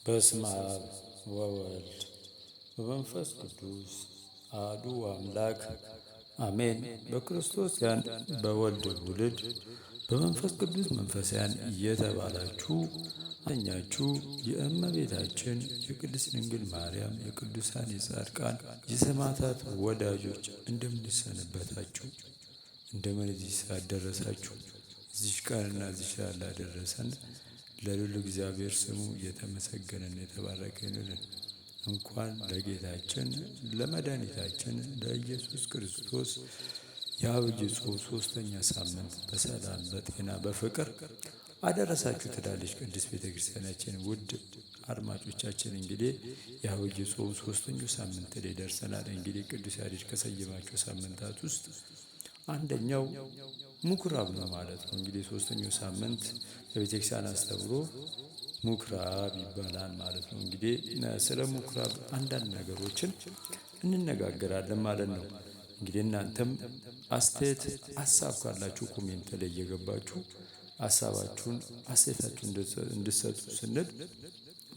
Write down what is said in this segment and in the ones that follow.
በስመ አብ ወወልድ ወመንፈስ ቅዱስ አሐዱ አምላክ አሜን። በክርስቶስ ያን በወልድ ውልድ በመንፈስ ቅዱስ መንፈሳያን እየተባላችሁ ኛችሁ የእመቤታችን የቅድስት ድንግል ማርያም የቅዱሳን የጻድቃን የሰማዕታት ወዳጆች እንደምንሰነበታችሁ፣ እንደምን እዚህ ሰዓት ደረሳችሁ? እዚች ቀንና እዚች ሰዓት ላደረሰን ለልዑል እግዚአብሔር ስሙ የተመሰገነና የተባረከ ይሁንልን። እንኳን ለጌታችን ለመድኃኒታችን ለኢየሱስ ክርስቶስ የዐቢይ ጾም ሶስተኛ ሳምንት በሰላም በጤና በፍቅር አደረሳችሁ ትላለች ቅድስት ቤተክርስቲያናችን። ውድ አድማጮቻችን፣ እንግዲህ የዐቢይ ጾም ሶስተኛው ሳምንት ላይ ደርሰናል። እንግዲህ ቅዱስ ያሬድ ከሰየማቸው ሳምንታት ውስጥ አንደኛው ምኩራብ ነው ማለት ነው። እንግዲህ ሶስተኛው ሳምንት በቤተክርስቲያን አስተምሮ ምኩራብ ይባላል ማለት ነው። እንግዲህ ስለ ምኩራብ አንዳንድ ነገሮችን እንነጋገራለን ማለት ነው። እንግዲህ እናንተም አስተያየት ሀሳብ ካላችሁ comment ላይ እየገባችሁ ሀሳባችሁን አስተያየታችሁን እንድትሰጡ ስንል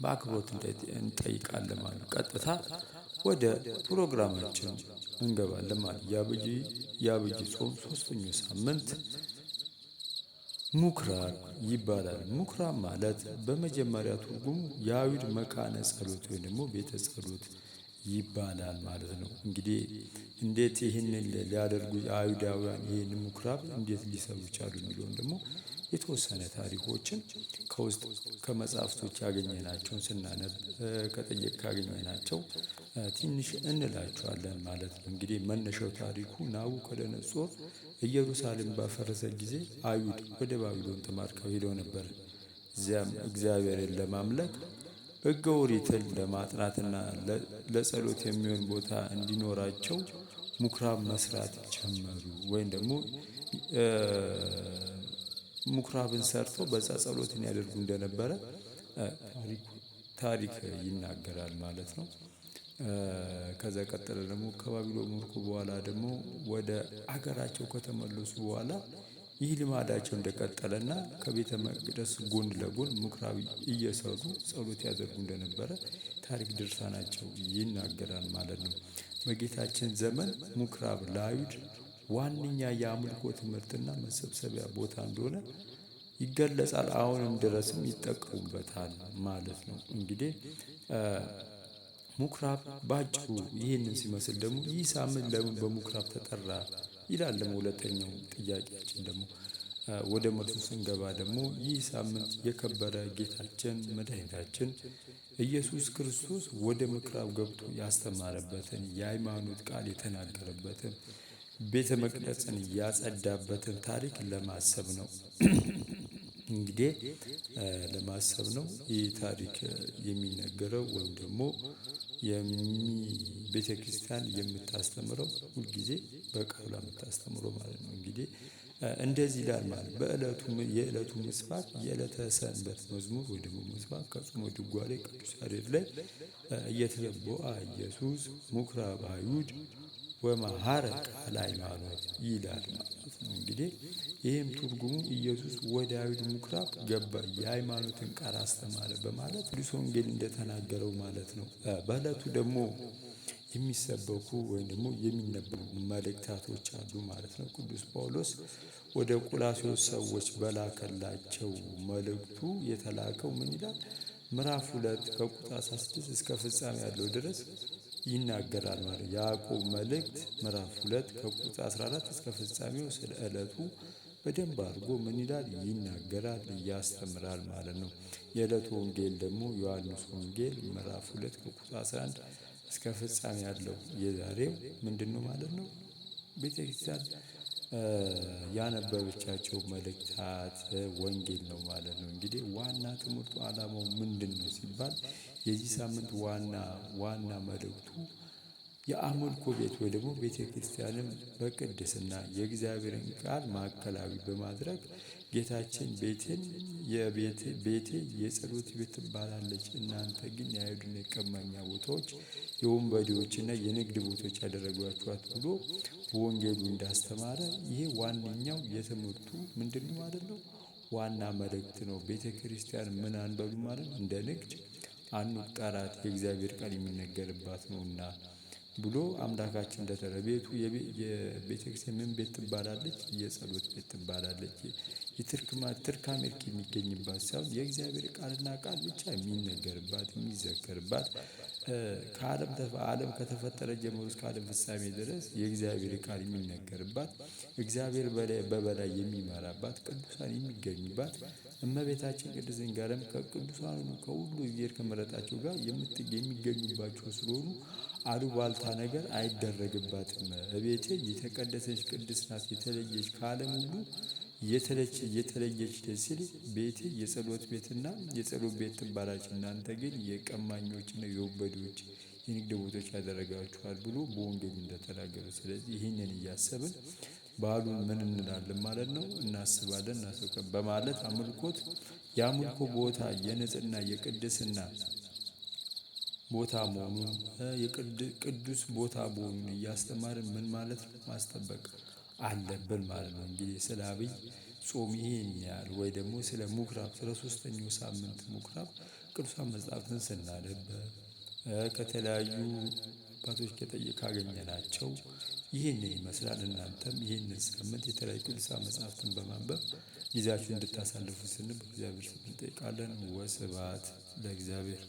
በአክብሮት እንጠይቃለን ማለት ነው። ቀጥታ ወደ ፕሮግራማችን እንገባለን ማለት። የዐቢይ ጾም ሶስተኛው ሳምንት ምኩራብ ይባላል። ምኩራብ ማለት በመጀመሪያ ትርጉሙ የአይሁድ መካነ ጸሎት ወይም ደግሞ ቤተ ጸሎት ይባላል ማለት ነው። እንግዲህ እንዴት ይህንን ሊያደርጉ አይሁዳውያን ይህንን ምኩራብ እንዴት ሊሰሩ ቻሉ የሚለውን ደግሞ የተወሰነ ታሪኮችን ከውስጥ ከመጽሐፍቶች ያገኘናቸውን ስናነብ ከጠየቅ ካገኘናቸው ትንሽ እንላችኋለን ማለት ነው። እንግዲህ መነሻው ታሪኩ ናቡከደነፆር ኢየሩሳሌም ባፈረሰ ጊዜ አይሁድ ወደ ባቢሎን ተማርከው ሄደው ነበር። እዚያም እግዚአብሔርን ለማምለክ ሕገ ኦሪትን ለማጥናትና ለጸሎት የሚሆን ቦታ እንዲኖራቸው ምኩራብ መስራት ጀመሩ። ወይም ደግሞ ምኩራብን ሰርተው በዛ ጸሎትን ያደርጉ እንደነበረ ታሪክ ይናገራል ማለት ነው። ከዛ ቀጠለ ደግሞ ከባቢሎን ምርኮ በኋላ ደግሞ ወደ ሀገራቸው ከተመለሱ በኋላ ይህ ልማዳቸው እንደቀጠለና ከቤተ መቅደስ ጎን ለጎን ምኩራብ እየሰሩ ጸሎት ያደርጉ እንደነበረ ታሪክ ድርሳናቸው ይናገራል ማለት ነው። በጌታችን ዘመን ምኩራብ ለአይሁድ ዋነኛ የአምልኮ ትምህርትና መሰብሰቢያ ቦታ እንደሆነ ይገለጻል። አሁንም ድረስም ይጠቀሙበታል ማለት ነው። እንግዲህ ምኩራብ ባጭሩ ይህንን ሲመስል ደግሞ ይህ ሳምንት ለምን በምኩራብ ተጠራ ይላል። ደግሞ ሁለተኛው ጥያቄያችን ደግሞ ወደ መልሱ ስንገባ ደግሞ ይህ ሳምንት የከበረ ጌታችን መድኃኒታችን ኢየሱስ ክርስቶስ ወደ ምኩራብ ገብቶ ያስተማረበትን፣ የሃይማኖት ቃል የተናገረበትን፣ ቤተ መቅደስን ያጸዳበትን ታሪክ ለማሰብ ነው። እንግዲህ ለማሰብ ነው ይህ ታሪክ የሚነገረው ወይም ደግሞ ቤተክርስቲያን የምታስተምረው ሁልጊዜ በቃሏ የምታስተምረው ማለት ነው። እንግዲህ እንደዚህ ይላል ማለት በእለቱ የእለቱ ምስባክ የእለተ ሰንበት መዝሙር ወይ ደግሞ ምስባክ ከጾመ ድጓ ላይ ቅዱስ ያሬድ ላይ እየተዘቦአ ኢየሱስ ምኩራበ አይሁድ ወመሐረ ቃለ ሃይማኖት ይላል ማለት ነው። እንግዲህ ይህም ትርጉሙ ኢየሱስ ወደ አይሁድ ምኩራብ ገባ፣ የሃይማኖትን ቃል አስተማረ በማለት ቅዱስ ወንጌል እንደተናገረው ማለት ነው። በእለቱ ደግሞ የሚሰበኩ ወይም ደግሞ የሚነበቡ መልእክታቶች አሉ ማለት ነው። ቅዱስ ጳውሎስ ወደ ቆላስይስ ሰዎች በላከላቸው መልእክቱ የተላከው ምን ይላል? ምዕራፍ 2 ከቁጥር 16 እስከ ፍጻሜ ያለው ድረስ ይናገራል ማለት ነው። ያዕቆብ መልእክት ምዕራፍ 2 ከቁጥር 14 እስከ ፍጻሜው ስለ ዕለቱ በደንብ አድርጎ ምን ይላል? ይናገራል፣ ያስተምራል ማለት ነው። የዕለቱ ወንጌል ደግሞ ዮሐንስ ወንጌል ምዕራፍ 2 ከቁጥር 11 እስከ ፍጻሜ ያለው የዛሬው ምንድነው ማለት ነው? ቤተክርስቲያን ያነበበቻቸው መልእክታት ወንጌል ነው ማለት ነው። እንግዲህ ዋና ትምህርቱ ዓላማው ምንድነው ሲባል የዚህ ሳምንት ዋና ዋና መልእክቱ የአምልኮ ቤት ወይ ደግሞ ቤተክርስቲያንን በቅድስና የእግዚአብሔርን ቃል ማዕከላዊ በማድረግ ጌታችን ቤቴን የቤቴ ቤቴ የጸሎት ቤት ትባላለች፣ እናንተ ግን የአይሁድና የቀማኛ ቦታዎች የወንበዴዎችና የንግድ ቦታዎች ያደረጓችኋት ብሎ በወንጌሉ እንዳስተማረ ይሄ ዋነኛው የትምህርቱ ምንድነው ማለት ነው? ዋና መልእክት ነው። ቤተክርስቲያን ምን አንበሉ ማለት ነው? እንደ ንግድ አንቁጠራት የእግዚአብሔር ቃል የሚነገርባት ነውና ብሎ አምላካችን እንደተረ ቤቱ የቤተክርስቲያን ምን ቤት ትባላለች? የጸሎት ቤት ትባላለች። የትርክማ ትርካ ሚርክ የሚገኝባት ሳይሆን የእግዚአብሔር ቃልና ቃል ብቻ የሚነገርባት የሚዘከርባት፣ ከዓለም ዓለም ከተፈጠረ ጀምሮ እስከ ዓለም ፍጻሜ ድረስ የእግዚአብሔር ቃል የሚነገርባት፣ እግዚአብሔር በበላይ የሚመራባት፣ ቅዱሳን የሚገኙባት፣ እመቤታችን ቅድስት ድንግል ማርያም ከቅዱሳኑ ከሁሉ እግዚአብሔር ከመረጣቸው ጋር የሚገኙባቸው ስለሆኑ አሉባልታ ነገር አይደረግባትም። እቤቴ የተቀደሰች ቅድስት ናት፣ የተለየች ከዓለም ሁሉ የተለየች ሲል ቤቴ የጸሎት ቤትና የጸሎት ቤት ትባላለች፣ እናንተ ግን የቀማኞችና የወንበዴዎች የንግድ ቦታዎች ያደረጋችኋል ብሎ በወንጌል እንደተናገረ። ስለዚህ ይህንን እያሰብን በዓሉን ምን እንላለን ማለት ነው፣ እናስባለን እናስበ በማለት አምልኮት የአምልኮ ቦታ የንጽህና የቅድስና ቦታ መሆኑን የቅዱስ ቦታ መሆኑን እያስተማርን ምን ማለት ነው ማስጠበቅ አለብን ማለት ነው። እንግዲህ ስለ አብይ ጾም ይሄን ያህል ወይ ደግሞ ስለ ምኩራብ ስለ ሶስተኛው ሳምንት ምኩራብ ቅዱሳን መጽሐፍትን ስናነብ ከተለያዩ አባቶች ካገኘናቸው ይህንን ይመስላል። እናንተም ይህንን ሳምንት የተለያዩ ቅዱሳን መጽሐፍትን በማንበብ ጊዜያችሁን እንድታሳልፉ ስንል በእግዚአብሔር ስም እንጠይቃለን። ወስብሐት ለእግዚአብሔር።